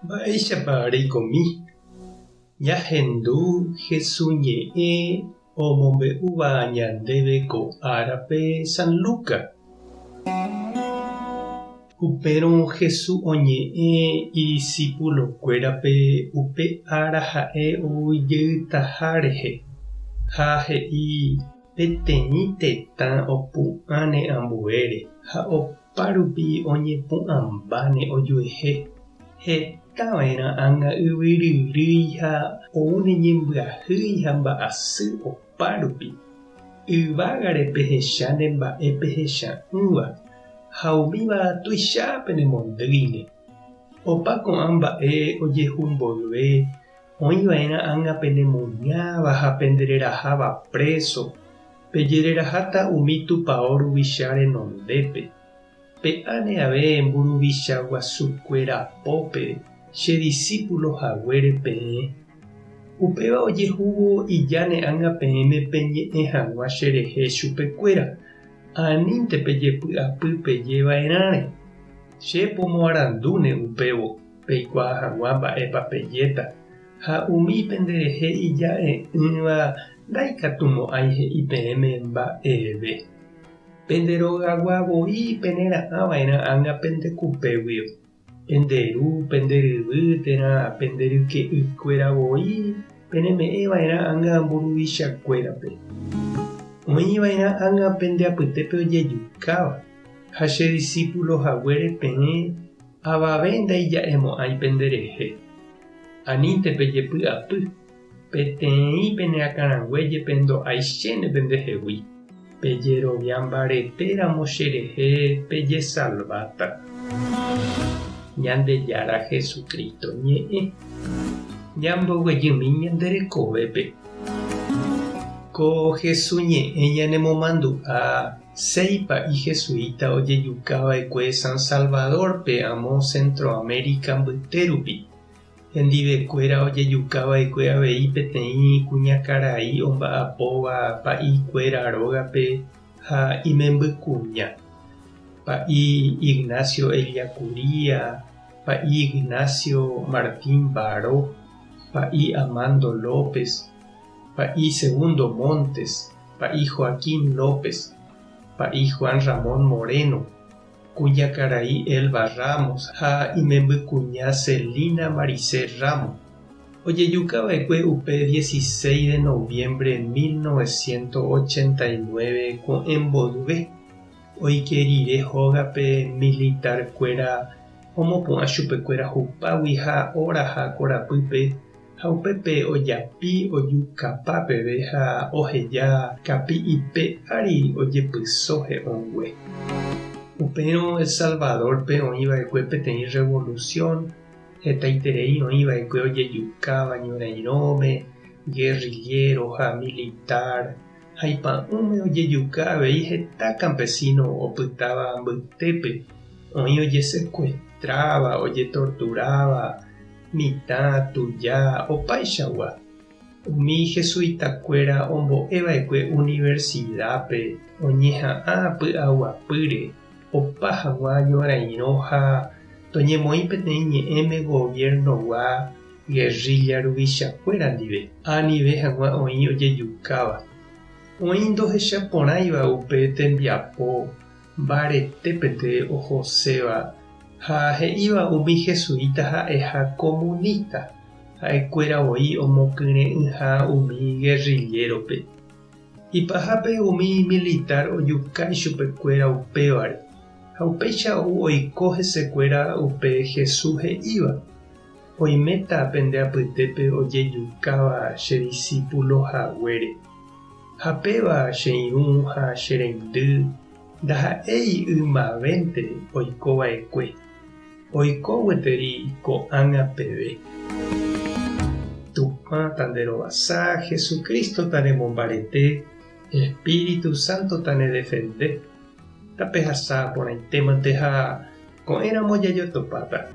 Mba'éichapa reikomi? Ñahendu Hesu ñe'ẽ omombe'úva ñandéve ko árape San Luca. Upérõ Hesu oñe'ẽ idisípulokuérape upe ára ha'e oujeytaha rehe, ha he'i peteĩ tetã opu'ãne ambuére ha opárupi oñepu'ãmbáne ojuehe. Heta va'erã ág̃a yvy ryrýi ha oúne ñembyahýi ha mba'asy opárupi. Yvágare pehecháne mba'e pehecha'ỹva, ha umíva tuicha penemondýine. Opa ko'ã mba'e ojehu mboyve, oĩ va'erã ág̃a penemuñáva ha pendereraháva préso, pejereraháta umi tupao ruvicha renondépe. Pe'áne ave mburuvicha guasu kuéra pópe che disípulo haguére peẽ. Upéva ojehúvo ijáne ág̃a peẽme peñe'ẽ hag̃ua che rehe chupe kuéra, anínte pejepy'apy peje va'erãre. Che pomoarandúne upévo, peikuaa hag̃ua mba'épa pejéta, ha umi pende rehe ija'e'ỹva ndaikatumo'ãi he'i peẽme mba'eve. Pende rogagua voi pene ra'ã va'erã ág̃a pende kupéguio. Pende ru, pende ryvy térã pende ryke'y kuéra voi pene me'ẽ va'erã ág̃a mburuvicha kuérape. Oĩ va'erã ág̃a pende apytépe ojejukáva, ha che disípulo haguére peẽ avave ndaija'emo'ãi pende rehe. Anínte pejepy'apy. Peteĩ pene akãrangue jepe ndo'ái chéne pendehegui. Pejerovia mbarete ramo cherehe pejesalváta. Ñandejára Jesucristo ñe'ẽ. Ñamboguejymi ñande rekovépe. Ko Hesu ñe'ẽ ñanemomandu'a séi pa'i jesuita ojejukava'ekue San Salvador-pe amo Centroamérica mbyte rupi. Hendivekuéra ojejukava'ekue avei peteĩ kuñakarai omba'apóva pa'ikuéra rógape ha imembykuña, pa'i Ignacio Ellacuría, pa'i Ignacio Martín Baró, pa'i Amando López, pa'i Segundo Montes, pa'i Joaquín López, pa'i Juan Ramón Moreno, Kuñakarai Elba Ramos ha imembykuña Celina Maricel Ramos, ojejukava'ekue upe 16 de noviembre 1989 ko'ẽ mboyve, oike rire hógape militar-kuéra omopu'ã chupekuéra hupágui ha oraha korapýpe ha upépe ojapi ojukapa peve ha oheja kapi'ipe ári ojepyso he'õngue. Upérõ El Salvador-pe oĩ va'ekue peteĩ revolución, hetaiterei oĩ va'ekue ojejukáva ñorairõme, guerrillero ha militar, ha ipa'ũme ojejuka avei heta campesino opytáva mbytépe, oĩ ojesecuestráva, ojetorturáva, Mitã, tuja, opaichagua. Umi jesuitakuéra ombo'eva'ekue universidápe oñeha'ã py'aguapýre opa hag̃ua ñorairõ ha toñemoĩ peteĩ ñe'ẽme gobierno-gua guerrilla ruvichakuéra ndive, anive hag̃ua oĩ ojejukáva. Oĩ ndohechaporãiva upe tembiapo mbaretépente ohoséva ha he'íva umi jesuita ha'eha comunista, ha'ekuéra voi omokyre'ỹha umi guerrillérope. Ipahápe umi militar ojuka ichupekuéra upévare, ha upéicha ou oiko hesekuéra upe Jesús he'íva, Oiméta pende apytépe ojejukáva che disípulo haguére. Ha péva che irũ ha che reindy ndaha'éi ymavénte oiko va'ekue, oiko gueteri ko'ág̃a peve. Tupã tanderovasa, Jesucristo tanemombarete, Espíritu Santo tanedefende. Tapehasa porãitémante ha ko'ẽramo jajotopáta.